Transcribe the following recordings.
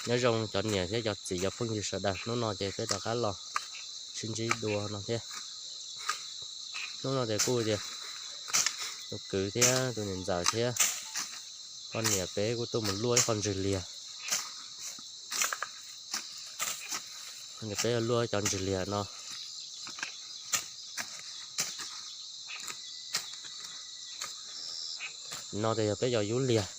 Nyob zoo cov niam thiab cov txiv cov phooj ywg sawv daws, hnub no ces peb rov qab los sib ntsib dua no thiab. Hnub no ces kuj tias tus kwv thiab tus niam ntxawm thiab poj niam peb kuj tuaj mus luaj ib qho ntswg liag. Peb luaj cov ntswg liag no. No ces yog peb cov yub liag.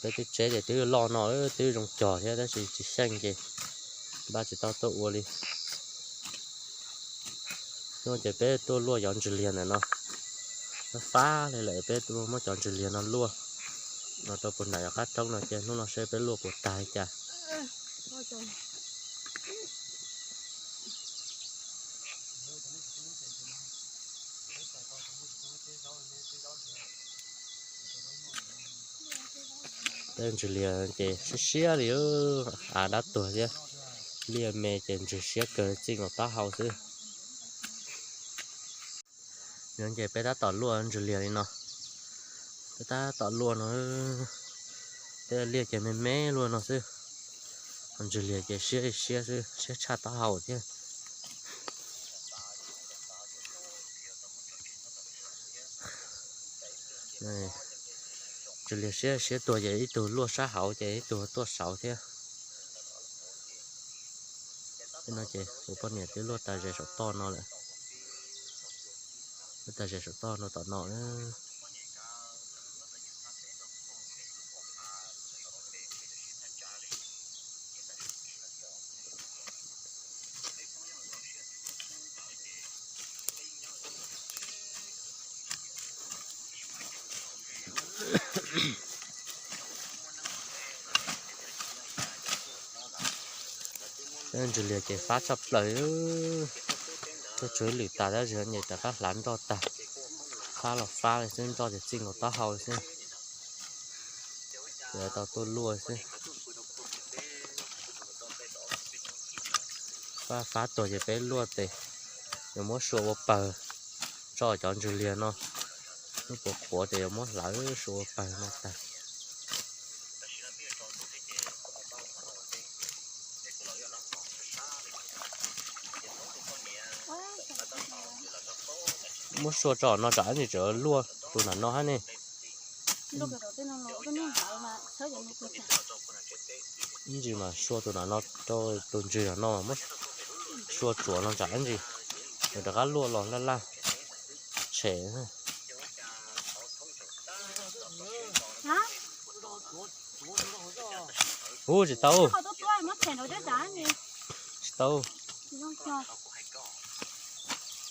Peb twb tseb ces twb loj no, twb zoo cog thiab tab sis tsis xyeej ces npaj tsis tau tuaj ua li. Hnub ces peb tuaj luaj cov ntswg liag ntawm no. Fab fab li lawm peb tuaj muab cov ntswg liag no luaj no rau puag nram cov qab roob no ces hnub no seb peb luaj puas tag li cas. Peb ntswg liag ces siab siab li, av dab tuag thiab, liaj me ces ntswg siab kawg txij nkaus taub hau xwb. Yog ces peb tab tom luaj ntswg liag li no. Peb tab tom luaj no, tej liaj ces me me luaj no xwb. Ntswg liag ces siab siab xwb, siab tshaj taub hau thiab. Ntswg liag siab siab tuag ces ib tug luaj sab hauv ces ib tug tuaj saud thiab. Tej no ces kuv poj niam twb luaj tag ze saum toj no lawm. Luaj tag ze saum toj no tom no na. Peb ntswg liag ces fab tshaj plaws. Tuaj tshuav ib lwm tas tab sis nyem rov qab hlav nroj tag. Fab los fab li xwb, nroj ces txij nkaus taub hau li xwb. Ces tau tuaj luaj xwb. Fab fab tuag ces peb luaj tes, yuav muab sua ua pawg tso cov ntswg liag no. Lub puas qhuav ces yuav muab hlawv sua ua pawg no tag. Muab sua tso no tsam ib ntsis tseem luaj tus nram no hab ne. Ib ntsis mas sua tus nram no rau tus ntswg nram no mas muab sua tsuav no tsam ib ntsis, nws rov qab luaj los laj laj tshem. Ub, tsis tau. Tsis tau.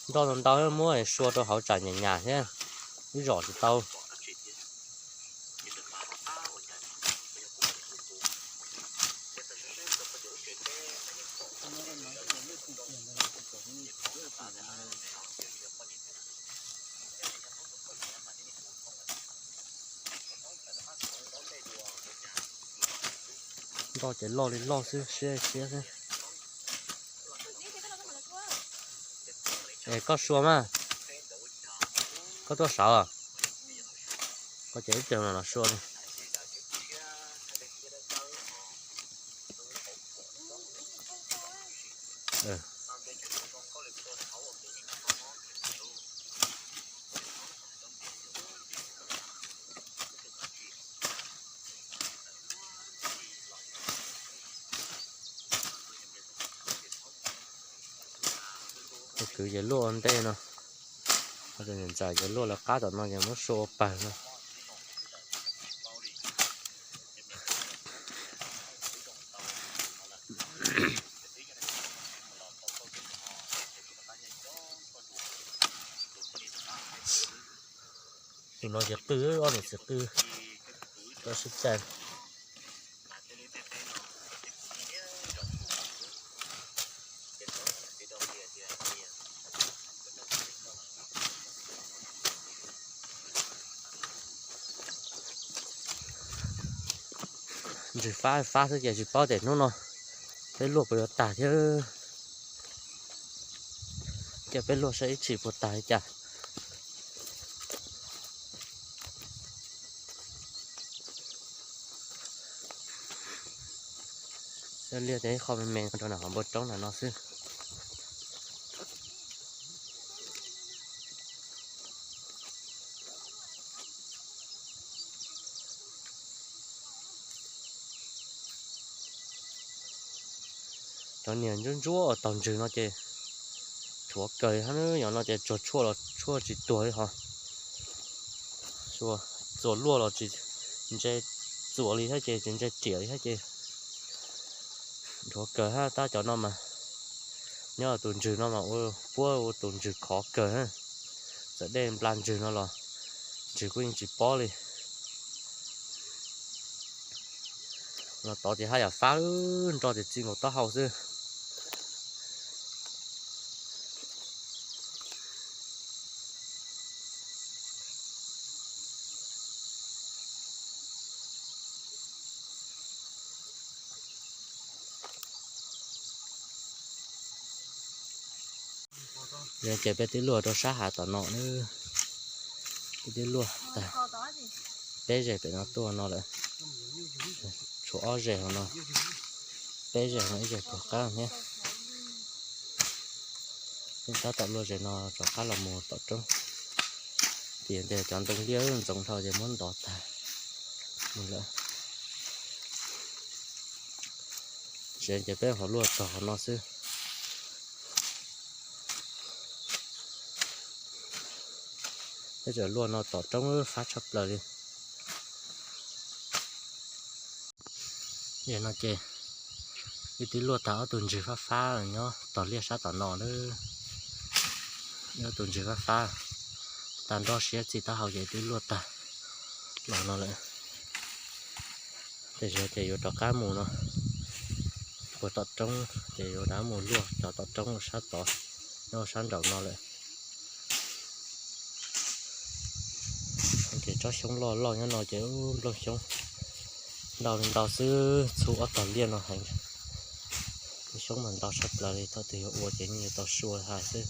Nroj ntau ntau muab sua rau hauv tsam nyam nyam thiab, ib zom tsis tau. Nroj ces loj li loj xwb, siab siab xwb. Es koj sua mas, koj tuaj sawv, koj ces ib teg no los sua li. Tus kwv ces luaj ua ntej no, tus niam ntxawm ces luaj lawv qab tom no ces muab sua ua pawg no. Tus no ces qw, ob niam txiv qw, tau sib cai. Ntswg fab fab xwb ces tsis paub tias hnub no peb luaj puas yuav tag thiab. Cia peb luaj saib ib chim puas tag li cas. Liaj tias ib qho me me no rau nram qhov npua roob ntawm no xwb. Cov niag ntsuab ntsuab uas taug ntswg no ces rhuav kawg hab, yog no ces tsuag tshuaj los tshuaj tsis tuag li hos. Txuas luaj los tsis ntse txuas li thiab ces tsis ntse riam li thiab ces rhuav kawg hab. Tab cov no mas nyob tus ntswg no mas ua puab ua tus ntswg khov kawg. Txawm dej nplas ntswg no los ntswg kuj yeej tsis pob li. Los tod ces haj yam fab, nroj ces txij nkaus taub hau xwb. Yog ces peb twb luaj rau sab hav tom no na, peb twb luaj tag peb zes pem no tuaj no lawm, tshuav ob zes hauv no, peb zes hauv no ib zes puag qab thiab. Peb tab tom luaj zes no rov qab los mus tom roob, tias ntawd cov ntoo liaj ntxoov dhau ces muab ntov tag mus lawm. Zes ces peb ho luaj txog qhov no xwb. Peb tseem luaj no tom roob fab tshaj plaws li. Yog no ces wb twb luaj tag ob tug ntswg fab fab nyob tom liaj sab tom no lawm. Ob tug ntswg fab fab tag nroj siab txij taub hau ces twb luaj tag los no lawm. Tes zog ces yuav rov qab mus no puag tom roob ces yuav rov qab mus luaj cov tom roob sab tod, nyob sab nraum no lawm. Ces tsob xyoob loj loj nyob no ces nplooj xyoob ntau li ntau xwb, txhub ob tog liaj no heev. Xyoob mas ntau tshaj plaws li, thaum twg yuav ua ces yeej yuav tau sua hais xwb.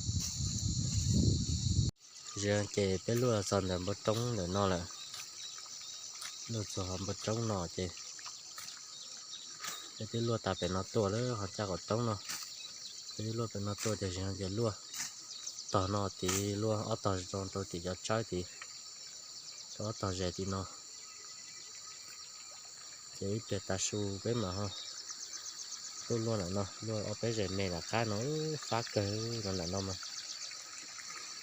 Zem ces peb luaj los txog ntawm npoo roob ntawm no lawm. Luaj txog npoo roob no ces peb twb luaj tas pem no tuaj lawm, qhov caj qaum roob no. Peb twb luaj pem no tuaj ces zem ces luaj tog no tid, luaj ob tog zoo rau tim cov tsawb tid, rau ob tog zes tim no. Ces ib pliag tav su peb mam ho tuaj luaj ntawm no, luaj ob peb zes me nram qab no, fab kawg no ntawm no mas.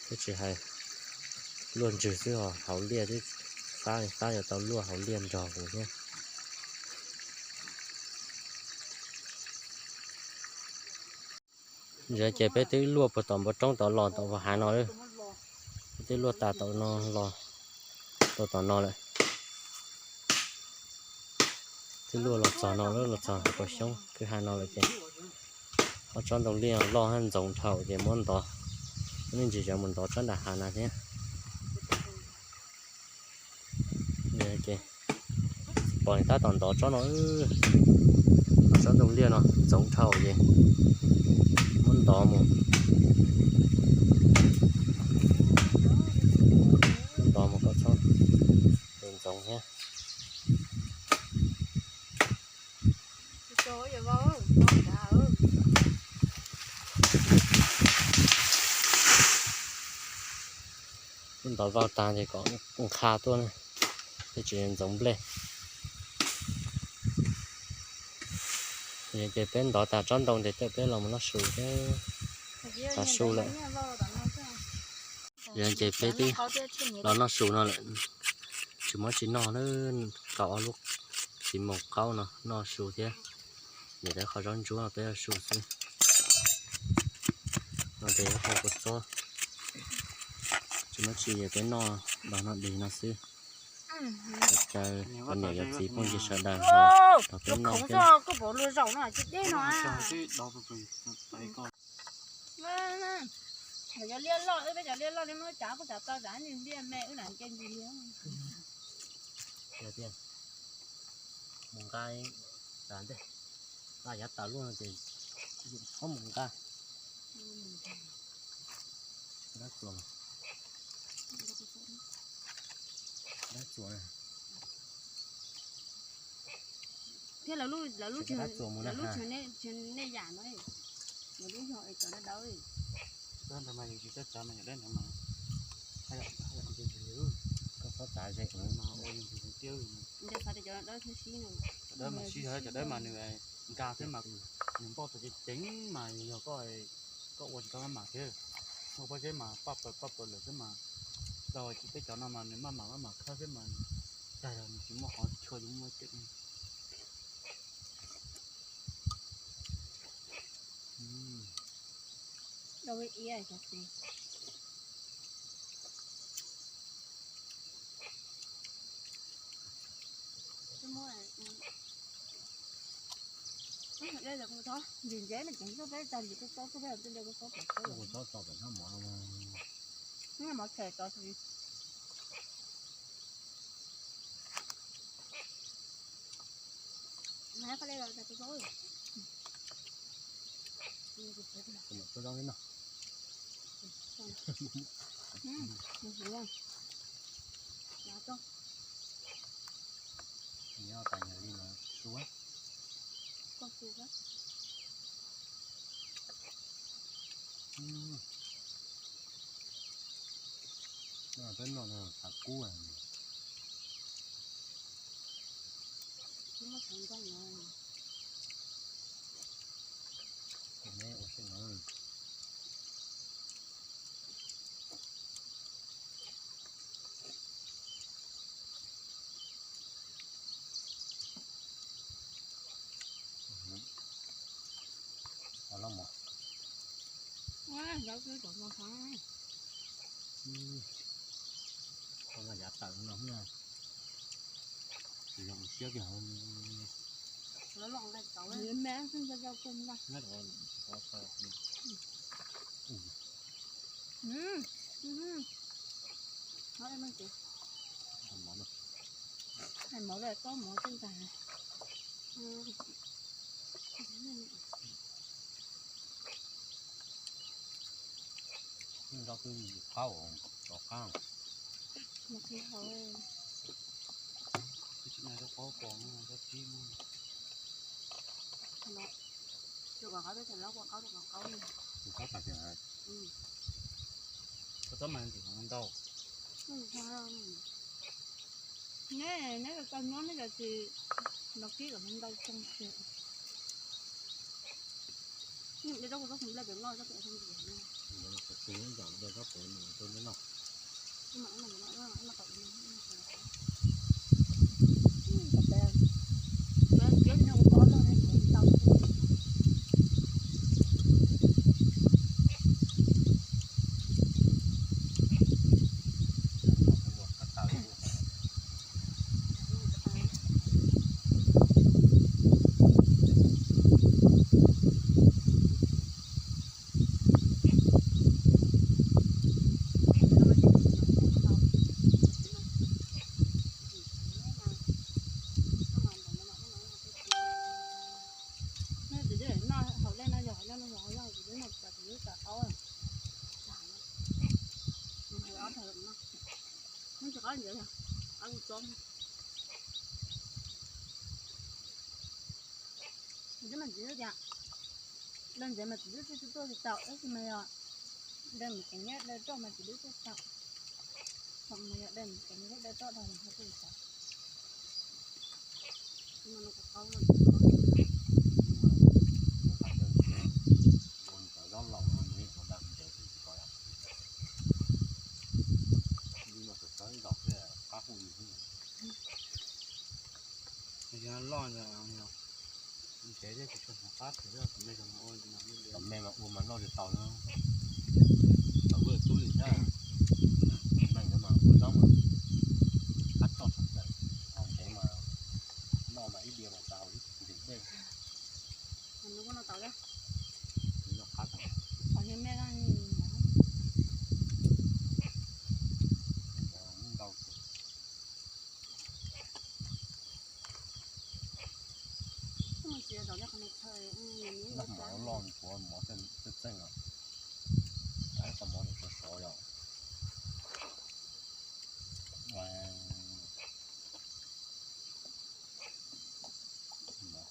Twb tsis hais luaj ntswg xwb ho hauv liaj twb fab, fab yuav tau luaj hauv liaj nrog huv thiab. Zem ces peb twb luaj puag tom npoo roob tod los tom hav no, peb twb luaj tas tom no los rau tom no lawm. Twb luaj los txog no, los txog hav kaum xyoob kwj ha no lawm ces ob tsob ntoo liaj loj ntxoov dhau ces muab ntov, muab me ntsis cov mus ntov tsob nram hav na thiab. Ces pom tab tom ntov tsob no, tsob ntoo liaj no ntxoov dhau ces muab ntov mus, muab ntov mus kom txhob ntxoov thiab. Muab ntov vau tag ces kom nqha tuaj, thiaj tsis ntxoov nplej. Ces peb ntov tas tsob ntoo ces peb los mus noj su thiab. Tav su lawm. Ces peb twb los noj su no lawm, tsis muab tsis noj na, kaus ob lub txiv moos qaub no noj su thiab. Niam tais qhov zaub ntsuab peb noj su xwb. No ces ib qho kua txob, tsis muab tsis ces peb noj los noj dig no xwb. Caw cov niam cov txiv phooj ywg sawv daws los peb noj thiab. Mus nqa tas ntej, nqa yav tas luaj no ces txhob mus nqa. Dab txuas, dab txuas. Lawv lub, lawv lub tsis, lawv lub tsis nej yam no, lawv lub yog es cov dawb dawb. Dawb ntawd mas yus tsis txawj tsav mas yog dawb ntawd mas, koj txhob txav ze mas ua yus tus tiab. Cov dawb mas sib, cov dawb mas nws nkag thiab mas nws npoj tau ceev ceev mas yog koj, koj ua tsis tau maj mam thiab. Ua pob zeb mas paj paws paj paws lawm thiab mas, tau peb cov no mas nws maj mam maj mam khawb thiab mas, tag los nws tsis muaj qhov chua, tsis muaj ceem. Ntsis ntsev no ces kuv tau peb tag ntsis kuj tau kuj peb tij kuj tau pem kuj tau pem mov, mov them tau. Nyob tas yog li no su. Peb noj no xav kub. Yav tawm no, siab kiag. Hais mov lawm, koj mov tseem tag. Rau qab, rau qab. Tus qab tas tias, koj txob mas ntxim ntau. Neb, neb tau nyob neb cov tsis los kib kom ntau tsoom tiag. Neb rau kuv txob nplej pem noj txob pem txob nplej. Noj hauv lej no yog, noj no yog, yog tus lub no tus lub txav qaub. Nws tsis qaub ntxiv, qaub txob. Ntxiv mas ntxiv tias, daws ntxiv mas txiv twb tsis tuaj tsis tau, tab sis mas yog daws mus ceev nyob daws roj mas txiv twb tuaj tau. Thaum mas yog daws mus ceev nyob daws roj dhau mas ho tuaj tsis tau. Loj me mas ua mas noj tsis tau na. Tau tub li na, meem no mas ua zaub mas qab toj tshaj plaws, hauv tsev mas noj mas ib diav mas txav hauv ib ntim tej. Noj mov loj loj, mov txeej txeej os, tau mov sov sov yom. Mov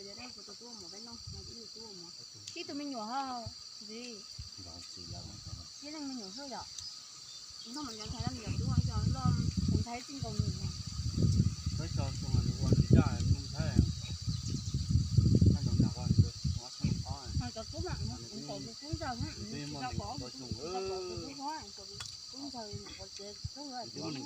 Ib tug me nyuam ho, ib leeg me nyuam xwb yom. Noj mas cov ntxhais loj me nyuam tub, cov loj tus ntxhais txij nkaus nws. Cov tub mas, cov tub ntxawg, tsis tau pom, tsis tau pom tus tub hlob, tub ntxawg, tub ntxawg. Nuj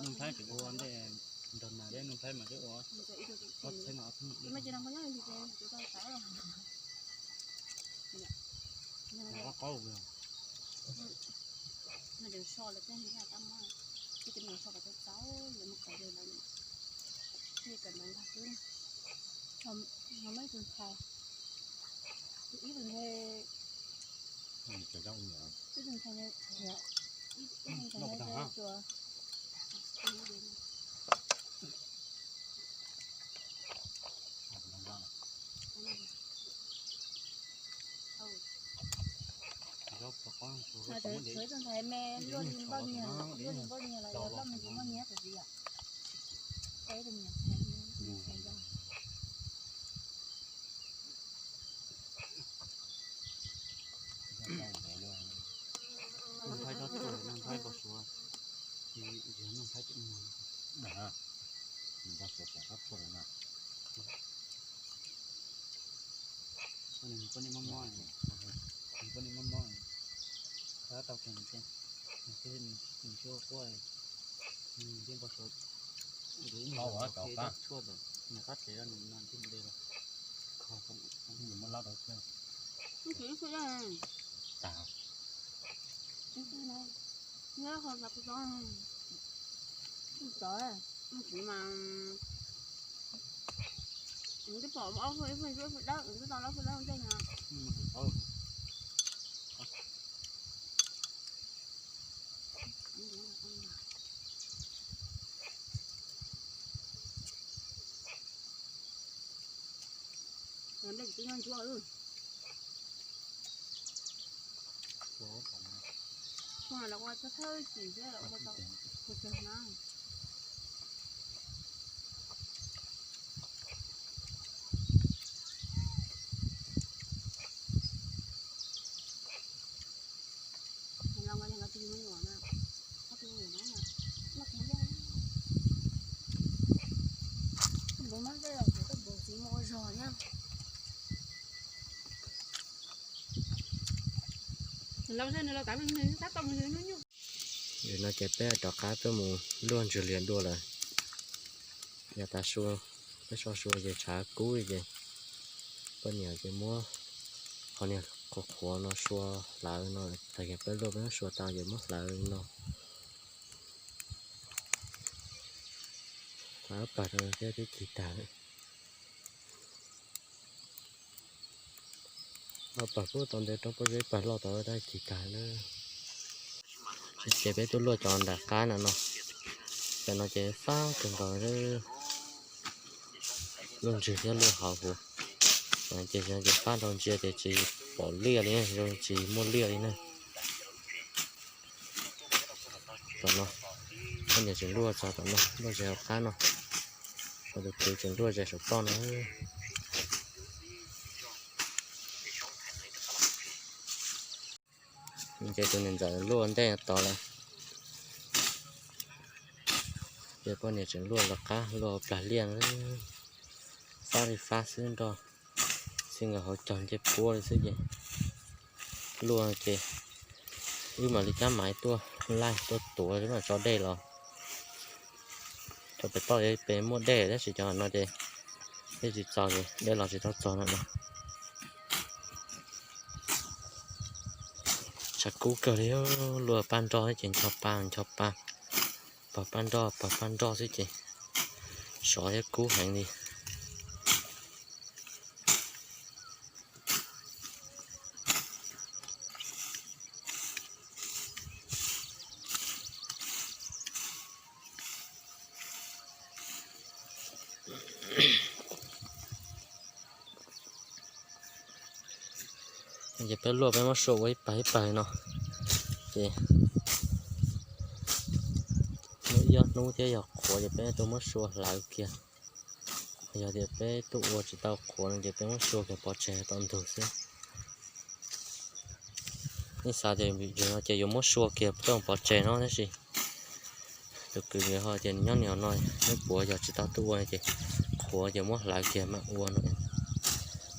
Nplhaib tsis ua ntej, nrog nas deb Nuj Nplhaib mas twb ua ob txheeb ob txheeb. Qaub qaub. Tshuav ib tug ntxhais me luaj li npaum nyias, luaj li npaum nyias los yog loj me ntsis muaj nyias txawm tsis yom. Ib tug me nyuam ntxhais, ntxhais zoo. Nuj Nplhaib txhob tshuaj, Nuj Nplhaib npau suav, Nuj Nplhaib tseem muag. Npau suav pom txhob tshuaj lawm na. Nws poj niam mob mob, nws poj niam mob mob, tab tau kawg nws thiaj, nws thiaj, nws thiaj quaj, nws thiaj npau suav. Tshuaj ntawd nws qab tsev nws no thiaj nte los kho. Nws muab lab rau xwb. Nyob qhov xav kuv txov, kuv txiv mas, nws twb pom ob hwj, ib hwj dawb, nws twb tau ob hwj dawb ntej no. Ntej twb nyob ntsuab. Los ua thawj thawj tim thiab los ua tau, kuv txog na. Los nkawd yog nkawd tus me nyuam na, ob tug me nyuam na, noj kheev thiab. Tuaj npuv mab xwb los kuv tuaj npuv txiv mus ua zog thiab. Nws laus zog nws laus tas nws tab tom mus nyuj nyuj. Nim no ces peb rov qab tuaj mus luaj ntswg liag dua lawm. Yav tas su peb so sua ces tshav kub li ces Poj niam ces muab qhov niag qhuav qhuav no sua hlawv no, tag kis peb luaj peb muab sua tau ces muab hlawv li no. Hlawv pag rau thiab twb cig tag lawm. Ob pag puag tau ntev rau pob zeb pag loj tod tab cig tag na. Ces peb tuaj luaj cov nram qab no no, cov no ces fab kawg nkaus, luaj ntswg thiab luaj hauv huv. Ces ces fab nrau ntsia ces tsis pom liaj li, zoo tsis muaj liaj li na. Tom no, poj niam tseem luaj txog tom no, luaj ze hauv qab no, tus kwv tseem luaj ze saum toj no. Ces tus niam ntxawm luaj ntej tod lawm. Ces poj niam tseem luaj lawv qab luaj plag liaj, fab li fab xwb nroj, xij nkawd hauv cog ncej puab li xwb ces luaj ces wb mam li cab maiv tuaj laij tuaj tuav mam tso dej los. Cov pem toj pem muaj dej tab sis cov no ces dej tsis txaus ces dej los tsis tau txog no. Tshav kub kawg li, luaj paj nroj ces ncho pa ncho pa, pog paj nroj pog paj nroj xwb ces sov thiab kub heev li. Ces peb luaj peb muab sua ua ib pawg ib pawg no, ces muaj ib ob hnub thiab yog qhuav ces peb tuaj muab sua hlawv kiag. Yog tias peb tuaj ua tsis tau qhuav no ces peb muab sua kiag pov tseg tau ntug xwb. Nej xav tias yog no ces yuav muab sua kiag coj pov tseg no tab sis tus kwv nws ho tias nyob niag no, neb puav yog tsis tau tuaj ua no ces qhuav ces muab hlawv kiag mam ua no,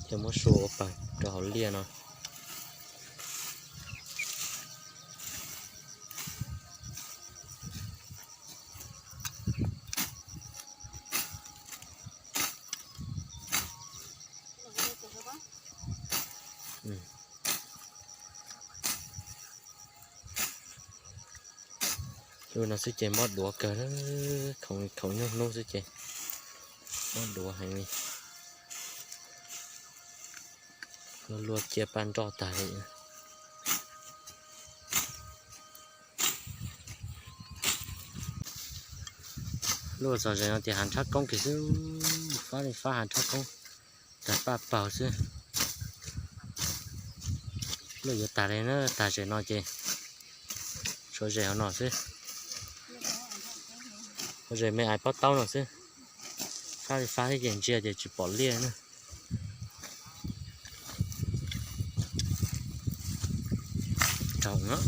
thiaj muab sua ua pawg rau hauv liaj no. Lub no xwb ces mob duav kawg, khoom nyuag hnub xwb ces mob duav heev li. Luaj cia paj nroj tag li. Luaj txog ze no tias hav nrhab koob kiag xwb, fab li fab hav nrhab koob, tag paj paug xwb. Luaj yuav tag li na, tag ze no ces tshuav ze hauv no xwb. Hauv ze me ais pob taub no xwb. Fab li fab thiab ces ntsia ces tsis pom liaj na. Raug no.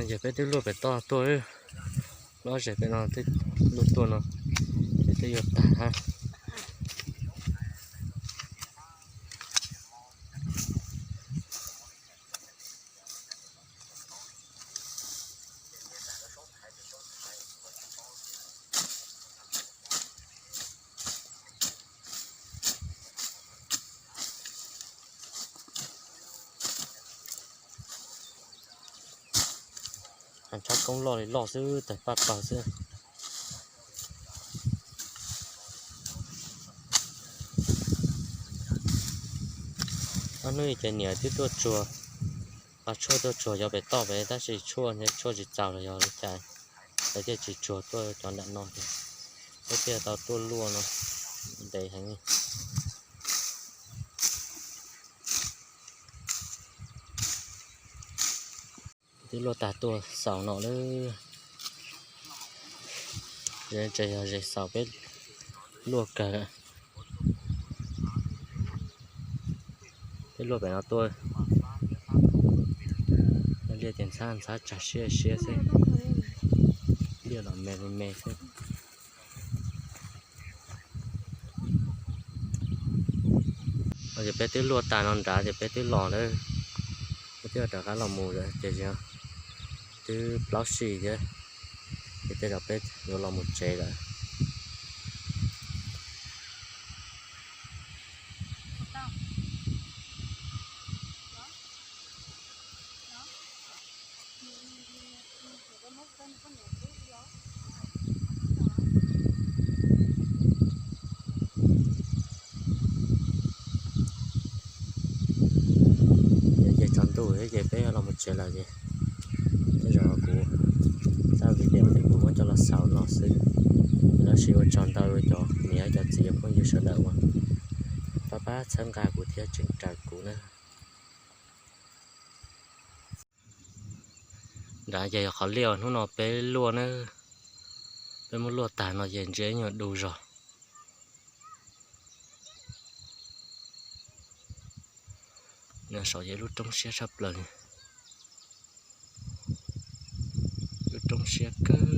Ces peb twb luaj pem toj tuaj, lub zes pem no twb luaj tuaj no, ces twb yuav tag hab. Hav nrhab koob loj li loj xwb, tawg paj paug xwb. Ob hnub ib ces niam twb tuaj tsuag, qhov tshuaj tuaj tsuag cov pem toj pem tab sis tshuaj, tshuaj tsis txaus los yog li cas, lawv thiaj tsis tsuag tuaj cov nram no, lawv thiaj tau tuaj luaj no ntev heev. Twb luaj tag tuaj xaus no lawm. Ze tsev yog ze xaus peb luaj kawg. Peb luaj pem no tuaj, liaj ces ntxhab ntxhab tsag siab siab xwb, liaj los me li me xwb. Ces peb twb luaj tag no nrad ces peb twb los lawm, peb twb rov qab los mus lawm ces twb plaub sij thiab, ces tej zaum peb yuav los mus tsev lawm. Ces tsaus ntuj thiab ces peb yuav los mus tsev lawm ces tej zaum kuv zaj video ces kuv muab coj los xaus no xwb. Tab sis ua tsaug ntau cov niam cov txiv cov phooj ywg sawv daws uas pab pab txhawb nqa kuv thiab tseem raws kuv na. Nrad ces yog qhov liaj hnub no peb luaj na, peb muab luaj tag no ces ntsia ib nyuag du zog. Nyob saum ces lub roob siab tshaj plaws, lub roob siab kawg.